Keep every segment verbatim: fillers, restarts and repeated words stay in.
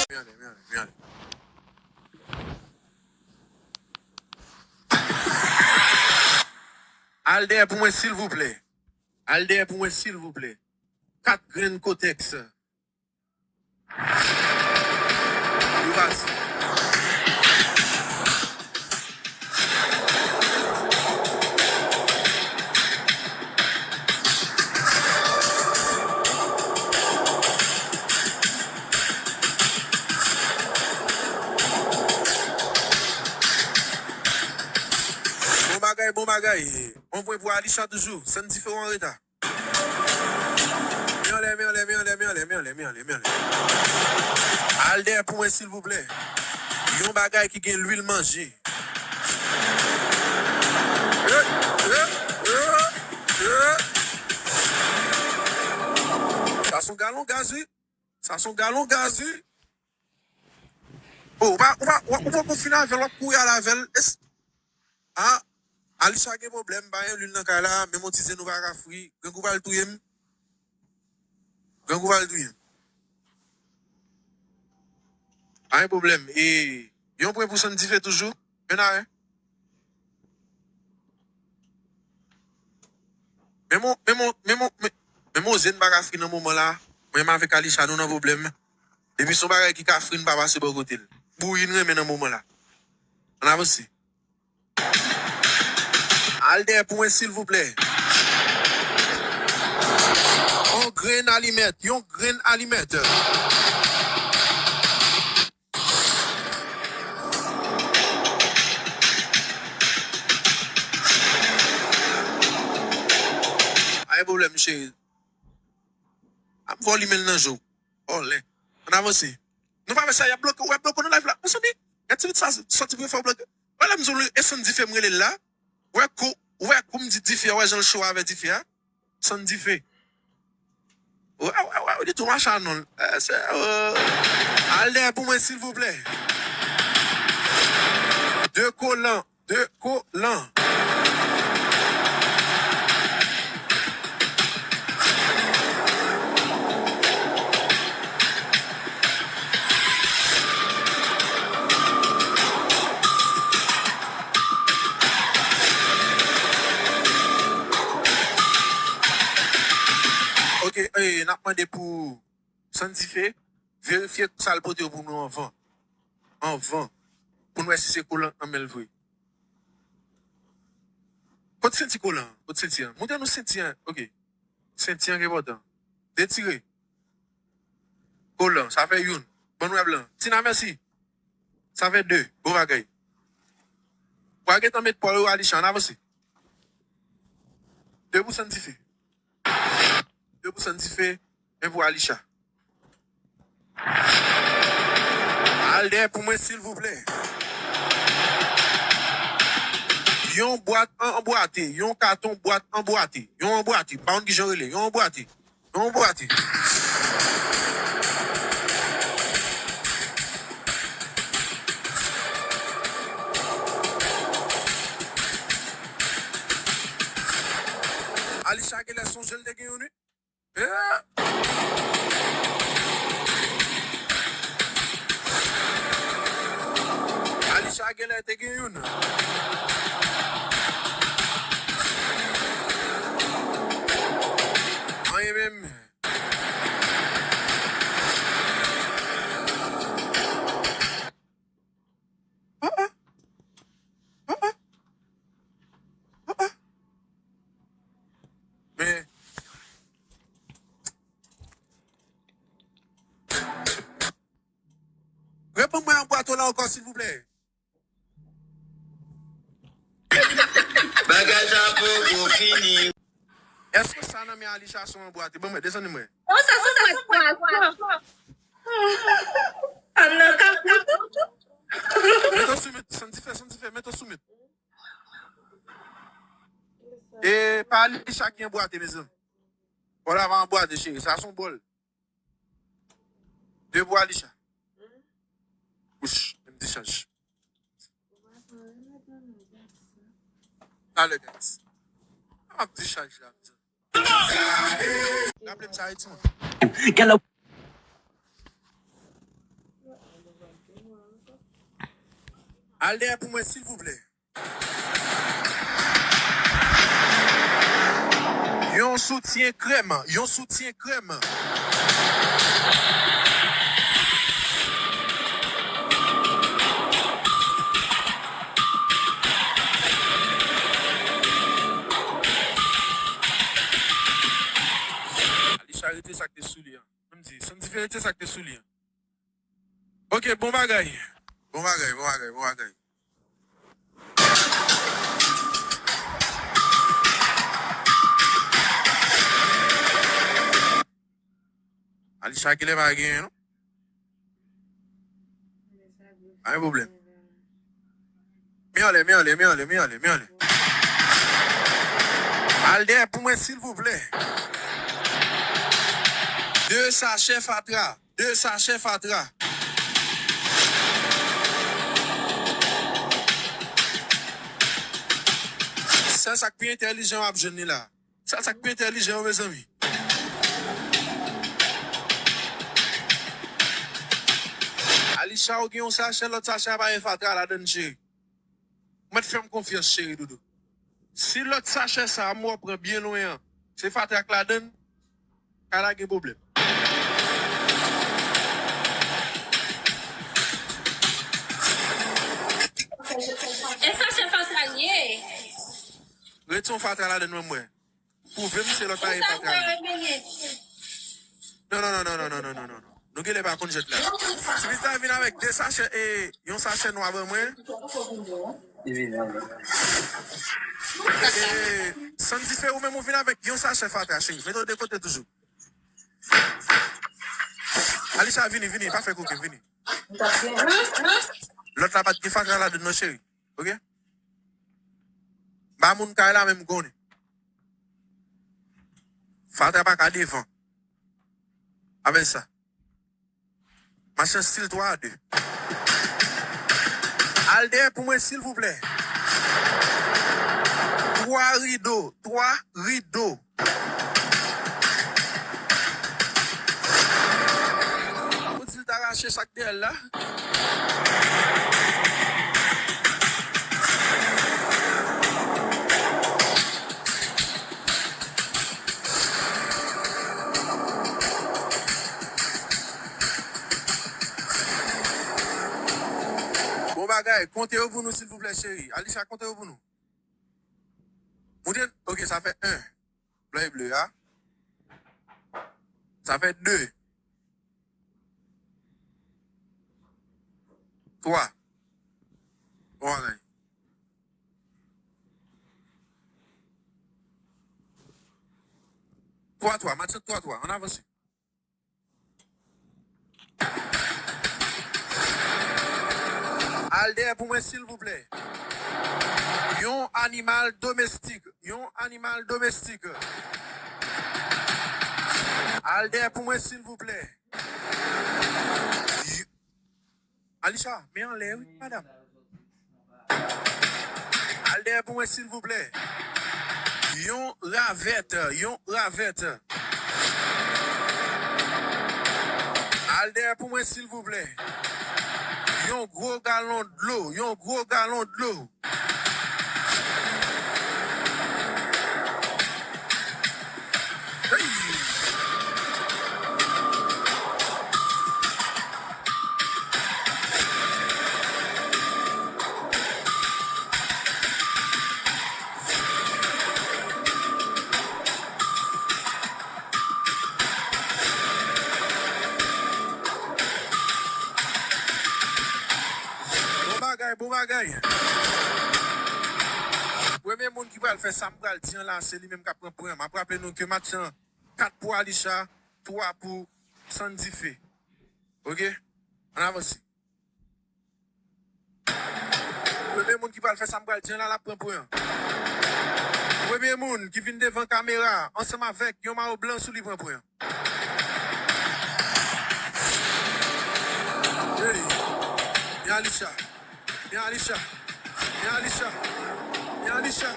men anlè, men anlè, men anlè. Al dèyè pou mwen, silvouplè. Al dèyè pou mwen, silvouplè. Kat grenn kotèks. Yo pase. Bon bagay, bon bagay. Yon pwen pou Alisha toujou. Sann Dife w an reta. Men anlè, men anlè, men anlè, men anlè, men anlè, men anlè, men anlè. Al dèyè pou mwen, silvouplè. Yon bagay ki gen lwil manje. Eh, eh, eh, eh. Sa se yon galon gaz, wi. Sa se yon galon gaz, wi. Oh, ou pa, ou pa, ou pa, ou poko fin avè l, w ap kouri al avè l. Es-, ah, Alisha gen pwoblèm, pa gen lwil nan kay la, menm yon ti zen ou pa ka fri. Grangou pral touye m. Grangou pral touye m. Pa gen pwoblèm. E, yon pwen pou Sann Dife toujou. Men a, menm on, menm on, menm on, men, menm on zen pa ka fri nan moman la. Mwen menm avèk Alisha, nou nan pwoblèm. Depi se yon bagay ki ka fri, n pa pase bò kote l. Bouyi n renmen nan moman la. Ann avanse. Al dèyè pou mwen, silvouplè. Yon grenn alimèt, yon grenn alimèt. Pa gen pwoblèm, cheri. Ap vòlimen l nan je w. Vòlè. Ann avanse. Nou pa fè sa, y ap bloke, w ap bloke nan live la. Mezanmi, gad ti vit sa, sòti pou yo fè w bloke. Wè la m di w, e Sann Dife m rele l la. Wè kou, wè kou m di Dife a, wè jan l cho avè Dife a. Sann Dife. Wè, wè, wè, li tou machan non. Eh, se, oh. Al dèyè pou mwen, silvouplè. De kolan. De kolan. Ok, eh, n ap mande pou Sann Dife, verifye sa l pote yo pou nou anvan. Anvan. Pou n wè si se kolan nan men l vre. Kot senti kolan an? Kot senti an? Montre nou senti an. Ok. Senti an ki enpòtan. Detire. Kolan, sa fè youn. Ban nou wè blan. Tina, mèsi. Sa fè de. Bon bagay. W a gentan met pa w yo, Alisha, ann avanse. De pou Sann Dife. De pou Sann Dife, en pou Alisha. Al dèyè pou mwen, silvouplè. Yon bwat an, anbwate, yon katon bwat anbwate, yon anbwate, m pa konn kijan yo rele, yon anbwate, yon anbwate. Alisha genlè sonje l te gen youn, wi. Eh! Alisha genlè te gen youn. Anyen menm. Ah, ah. Ah, ah. Ah, ah. Men, reponn mwen anbwate w la ankò, silvouplè. Bagay sa poko fini. Èske sa nan men Alisha se yon anbwate? Ban mwen, desann mwen. Oh, sa se yon bwat. An nan kapot. Mete w sou mute, Sann Dife, Sann Dife, mete w sou mute. E pa Alisha ki anbwate, mezanmi. Bòl la pa anbwate, cheri. Sa se yon bòl. De pou Alisha. Wouch, m dichaj. Talè, guys. M ap dichaj la, mezanmi. Raple m sa, wi, timoun. Galo. Al dèyè pou mwen, silvouplè. Yon soutyen krèm, yon soutyen krèm. Alisha rete sa k te sou li an. Menm di, Sandy fè rete sa k te sou li an. Ok, bon bagay. Bon bagay, bon bagay, bon bagay. Alisha genlè pa genyen, non? Pa gen pwoblèm. Men anlè, men anlè, men anlè, men anlè, men anlè. Al dèyè pou mwen, silvouplè. De sachè fatra. De sachè fatra. Sèl sa k pi entèlijan w ap jwenn li la. Sèl sa k pi entèlijan yo, mezanmi. Alisha, ou gen yon sachè, lòt sachè a pa gen fatra ladann, cheri. Ou mèt fè m konfyans, cheri doudou. Si lòt sachè sa a, m wè w pran byen lwen an, se fatra k ladann, ka la gen pwoblèm. E sachè fatra l ye? Ret yon fatra ladann, mwen, mwen. Pwouve m se lòt bagay fatra li. Non, non, non, non, non, non, non, non, non. Nou genlè pa konn jwèt la. Ti pita vin avèk de sachè e yon sachè nwa ban mwen. E Sandy fè ou menm ou vin avèk yon sachè fatra, cheri. Mete w de kote toujou. Alisha, vini, vini, pa fè koken, vini. Lòt la pa t gen fatra ladann non, cheri. Ok? Ba moun kay la menm konnen. Fatra pa ka devan. Avè sa. Machann stil twa a de. Al dèyè pou mwen, silvouplè. Twa rido, twa rido. Ou di l ta rache sa k dèyè l la? Bon bagay, konte yo pou nou, silvouplè, cheri. Alisha, konte yo pou nou. Moute, ok, sa fè en. Blan e ble a. Sa fè de. Twa. Bon bagay. Twa twa, match twa twa, ann avanse. Al dèyè pou mwen, silvouplè. Yon animal domestik. Yon animal domestik. Al dèyè pou mwen, silvouplè. Alisha, men anlè, wi, madam. Al dèyè pou mwen, silvouplè. Yon ravèt, yon ravèt. Al dèyè pou mwen, silvouplè. Yon gwo galon dlo, yon gwo galon dlo. Bon bagay, bon bagay. Premye moun ki pral fè sa m pral di an la, se li menm k ap pran pwen an. M ap raple nou ke match lan kat pou Alisha, twa pou Sandy Fe. Ok? Ann avanse. Premye moun ki pral fè sa m pral di an la, l ap pran pwen an. Premye moun ki vin devan kamera ansanm avèk yon mayo blan sou li pran pwen an. Hey, men Alisha, men Alisha, men Alisha, men Alisha,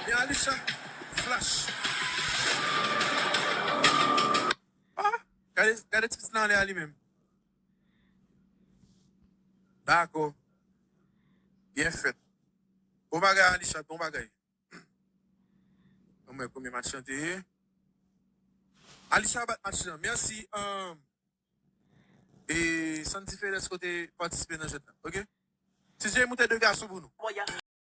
men Alisha, flash. Ah, gade, gade ti pitit la anlè a li menm. Dakò. Byen fèt. Bon bagay, Alisha, bon bagay. Ann wè konbyen match lan te ye. Alisha bat match lan. Mèsi. Um, e Sandy Fedes kote patisipe nan jwèt la. Ok? T J, moute de gason pou nou.